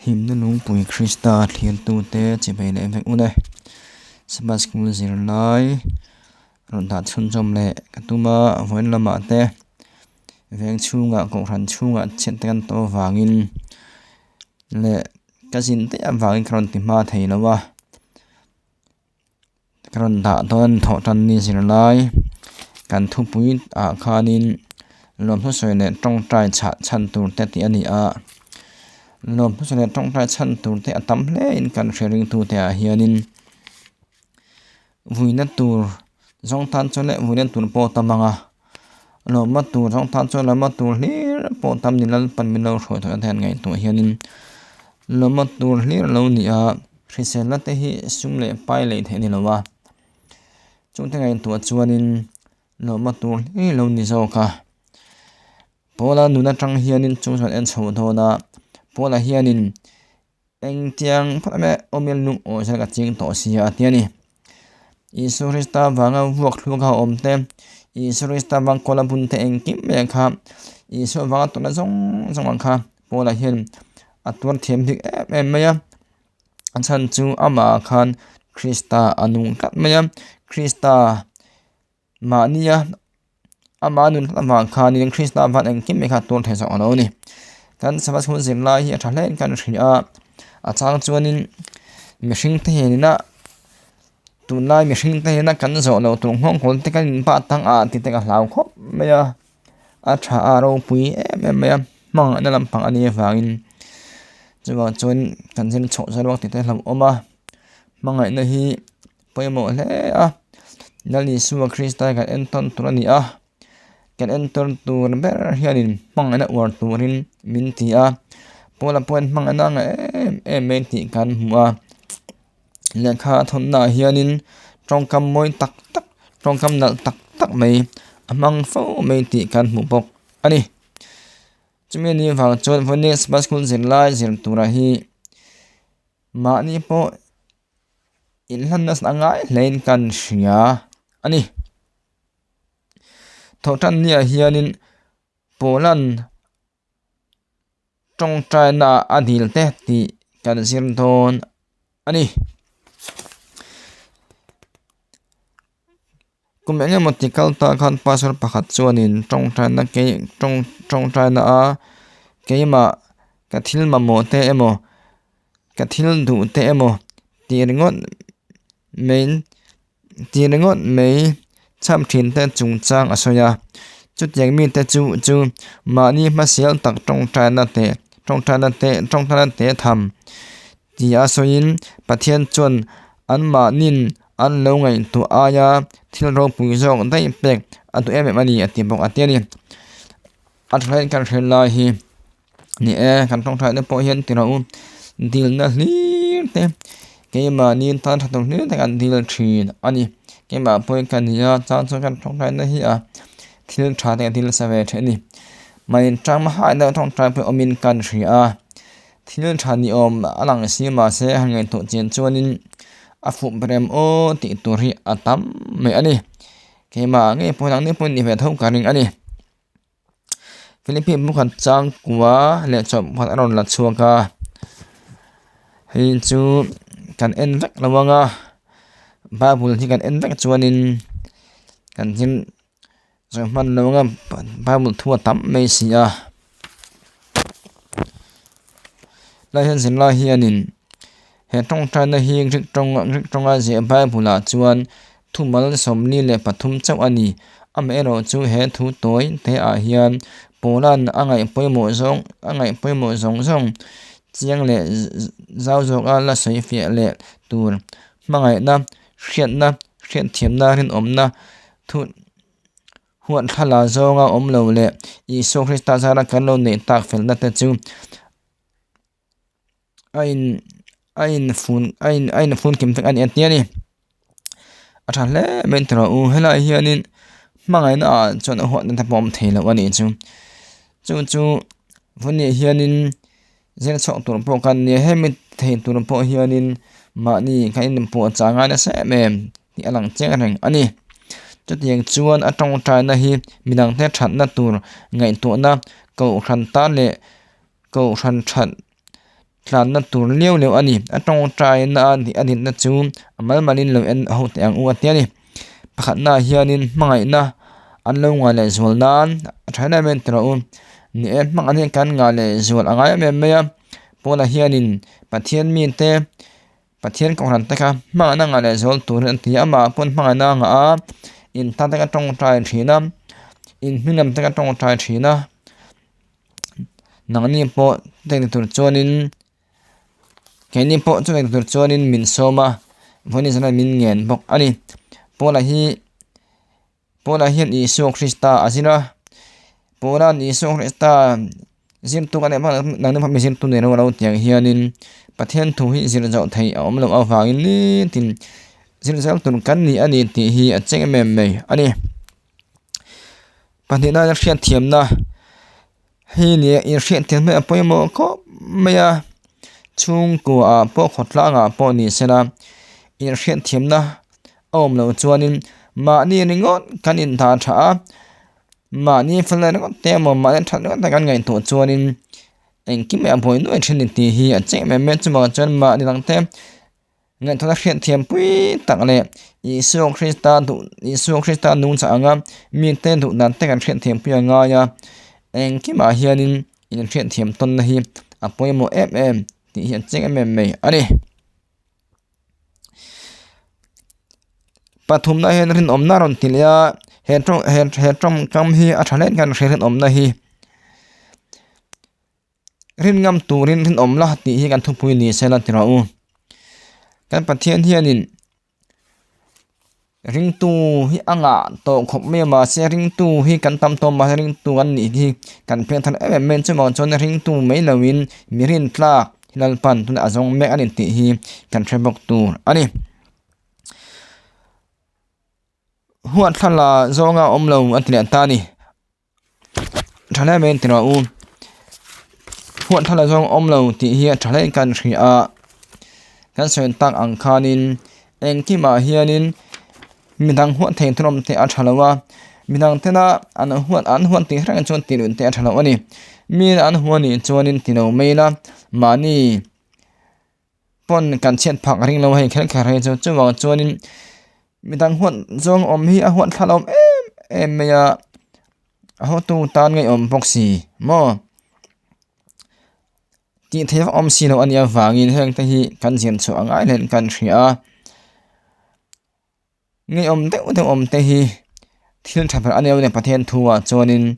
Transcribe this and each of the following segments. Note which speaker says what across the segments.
Speaker 1: Himna lungpui Krista thliantute chipei leh vek un e. Sabbath School zirlai rawn dah chhunzawm leh ka tum a, vawiin lamah te veng chhungah kohhran chhungah chhiat te kan tawh avangin leh ka zin daih avangin ka rawn ti hma thei lo a. Ka rawn dah dawn thawh tan ni zirlai kan thupui ah khanin lawmhnusawi leh tawngtai chhah chhan tur te tih a ni a lawmhnusawi leh tawngtai chhan tur te a tam hle in kan hre ringtu te ah hianin vuina tur zawng tan chuan leh vuina tur pawh a tam ang a lawmna tur zawng tan chuan lawmna tur hlir pawh tam ni lalpan min lo hruai tawh te han ngaihtuah hianin lawmna tur hlir a lo ni a. Hriselna te hi sum leh pai lei theih a ni lo a, chungte ngaihtuah chuanin lawmna tur hle lo ni zawk a. Paula nun atang hianin chung chuan en chho dawn a, Paula hianin engtiang phawt emaw awmin lungawi zel ka ching tawh sia a ti a ni. Isua Krista vanga vuak thluak a awm te, Isua Krista vang kawl a bun te engkim mai ang kha, Isua vanga tawrhna zawng zawng ang kha Paula hian a tuar thiam bik em em mai a. A chhan chu amah khan Krista a nung tlat mai a, Krista mahnia amah nun tlat avang khanin Krista van engkim mai kha tuar thei zawk a lo ni. Kan Sabbath hun zirlai hi a tha hle in kan hria a, a chang chuanin mihring te hianina tunlai mihring te hiana kan zawh loh tur nghawng kawl te kan inbah tang ah tih te ka hlau khawp mai a. A tha a ropui em em mai a hmangaihna lampang a nih avangin chuvang chuan kan zir chhoh zawk ruak tih te hlauh awm a hmangaihna hi pawimawh hle a Lal Isua Krista hi kan entawn tur a ni a kan entawn tur ber hianin hmangaihna uar turin min ti a Paula pawhin hmangaihna a ngah em em mai tih kan hmu a lehkha a thawnna ah hianin tawngkam mawi tak tak tawngkam nalh tak tak mai a hmang fo mai tih kan hmuh bawk a ni chumi ni vang chuan vawiin sabbath school zirlai zir tura hi mahni pawh inhlan nasa a ngai hle in kan hria a ni thawhtan ni ah hianin pawlan. Tawngtaina a dil te tih kan zir dawn a ni. Kum eng emaw ti kal ta khan pastor pakhat chuanin tawngtaina kei tawng tawngtaina a keimah ka thil mamawh te emaw ka thil duh te emaw tih ringawt mai Tih ringawt mai chham thin te chungchang a sawi a, chutiang mite chu chu mahni hmasial tak tawngtaina te tawngtaina te tawngtaina te tham tih a sawiin Pathian chuan anmahnin an lo ngaihtuah aia thil ropui zawk daih pek a duh em em a ni a ti bawk a ti a ni. A tha hlei kan hre lai hi ni e kan tawngtaina pawh hian ti rawh u dilna hlir te keimahni tan tha tur hlir te kan dil thin a ni keimah pawhin ka ni a chang chuan kan tawngtaina hi a thil tha te kan dil nasa ve thin a ni mahni tang hmai deuh tawngtai pawh awmin kan hria a thil tha ni awm a lang si mahse han ngaihtuah chian chuanin a fuh ber em aw tih tur hi a tam mai a ni keimah ngei pawhin ang ni pawhin ni ve tho ka ring a ni. Philippine bukhat changkua leh chawhmeh a rawn la chhuak a hei chu kan en vek lo ang a bible hi kan en vek chuanin kan hlim zawh hman lo ang a bible thu a tam mai si a lai hian zirlai hianin he tawngtaina hi Greek tawng Greek tawnga ziah bible ah chuan Thumal 43 chauh a ni. Amaherawh chu he thu tawi te ah hian Paula'n a ngaih pawimawh zawng a ngaih pawimawh zawng zawng chiang leh zau zawka la sawi fiah leh tur hmangaihna, hriatna, hriatthiamna, rinawmna, thu huatthlala zawnga awm lo leh Isua Krista zara kan lo neih tak felna te chu a in a in fun a in a in fun kim vek a ni a ti a ni a tha hle mai tawh u helaiah hianin hmangaihna ah chuan a huatna te pawh a awm thei lo a nih chu chu chu vawiin hianin zir chhuak tur pawh kan nia hemi thei tur pawh hianin mahni kan inpawh chang ngai nasa em em tih a lang chiang reng a ni chutiang chuan a tawngtaina hi midang te thatna tur ngaihtuahna kohhran tan leh. Kohhran that. Tlanna tur liau liau a ni. A tawngtaina a nih a nitna chu a mal malin lo en ho teh ang u a ti a ni. Pakhatnaah hianin hmangaihna an lo ngai leh zual nan a tha em em tawh u. Ni e, hmangaihna hi kan ngah leh zual a ngai em em mai a. Paula hianin Pathian mite Pathian kohhran te kha hmangaihna ngah leh zual turin an ti a, amah pawn hmangaihna a ngah a, intan te kha tawngtai thin a, inhming lam te kha tawngtai thin a. Nangni pawh chutiang tur chuanin keini pawh chutiang tur chuanin min sawm a vawiin zana min ngen bawk a ni. Paula hi Paula hian Isua Krista a zir a Paula'n Isua Krista zirtu ka neih hma nangni pawh mi zirtu nei lo alo tiang hianin Pathian thu hi zir zawh theih a awm loh avangin nitin zir zel tur kan ni a ni tih hi a cheng em em mai a ni. Pahnihna hian hriatthiamna hei ni a inhriatthiam hi a pawimawh khawp mai a chhungkua ah pawh khawtlang ah pawh ni sela inhriatthiamna a awm loh chuanin mahni ringawt kan indah tha a mahni felna ringawt te emaw mahni that ringawt te kan ngaihtuah chuanin engkim mai a buai nuai thin a ni tih hi a chiang em em mai a chuvang chuan mahni dang te. Ngaihthawhna hriatthiam pui tak leh Isua Krista duh Isua Krista nungchah anga mite duh dan te kan hriatthiam pui a ngai a, engkimah hianin inhriatthiam tawnna hi a pawimawh em em tih hi a chiang em em mai a ni. Pathumna hian rinawmna rawn ti leh a, he tawng he he tawngkam hi a tha hle kan hria rinawmna hi. Rin ngam turin rinawm la tih hi kan thupui ni se la ti rawh u. Kan Pathian hianin ringtu hi a ngah tawh khawp mai a mahse ringtu hi kan tam tawh mahse ringtu an nih hi kan piang thar em em mai chuvang chuan ringtu mai loin mi rin tlak Lalpan tunah a zawng mek a ni tih hi kan hre bawk tur a ni. Huatthlala zawnga awm lo a ti leh ta a ni. Tha hle mai tih rawh u huat thla la zawng awm lo tih hi a tha hle kan hria a kan sawi tak ang khanin engkimah hianin midang huat thei tur awm te a tha lo a midang tena an huat an huat tih reng chuan tih luih te a tha lo a ni mi an huat nih chuanin ti lo mai ila mahni. Pawn kan chhiat phak a ring lo hei kher kher hei chu chuvang chuanin midang huat zawng awm hi a huat thla lo em em mai a a hotu tan ngeiawm bawk si maw tih theih vak awm si lo a nih avangin heng te hi kan zir chhuah a ngai hle kan hria a. Ngeiawm deuh deuh awm te hi thil tha ber a nia Pathian thu ah chuanin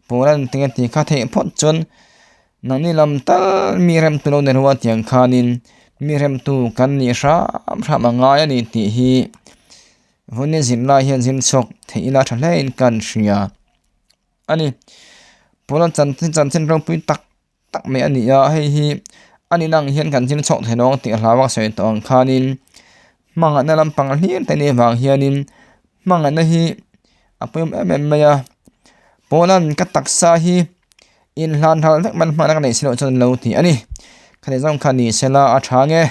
Speaker 1: Paula'n tinge tih kha theih phawt chuan nangni lam tal mi remtu lo ni rua tiang khanin mi remtu kan nih hram hram a ngai a ni tih hi vawiin zirlai hian zir chhuak theih ila tha hle in kan hria a ni. Paula'n chanchin chanchin ropui tak tak mai a ni a, hei hi a ni nang hian kan zir chhuak thei lo ang tih hlau a sawi tawh ang khanin hmangaihna lampang hlir te nih avang hianin hmangaihna hi a pawimawh em em mai a, Paula'n ka taksa hi inhlan hal vek man hmanna ka neih si loh chuan lo ti a ni, khati zawng kha ni sela a tha nge.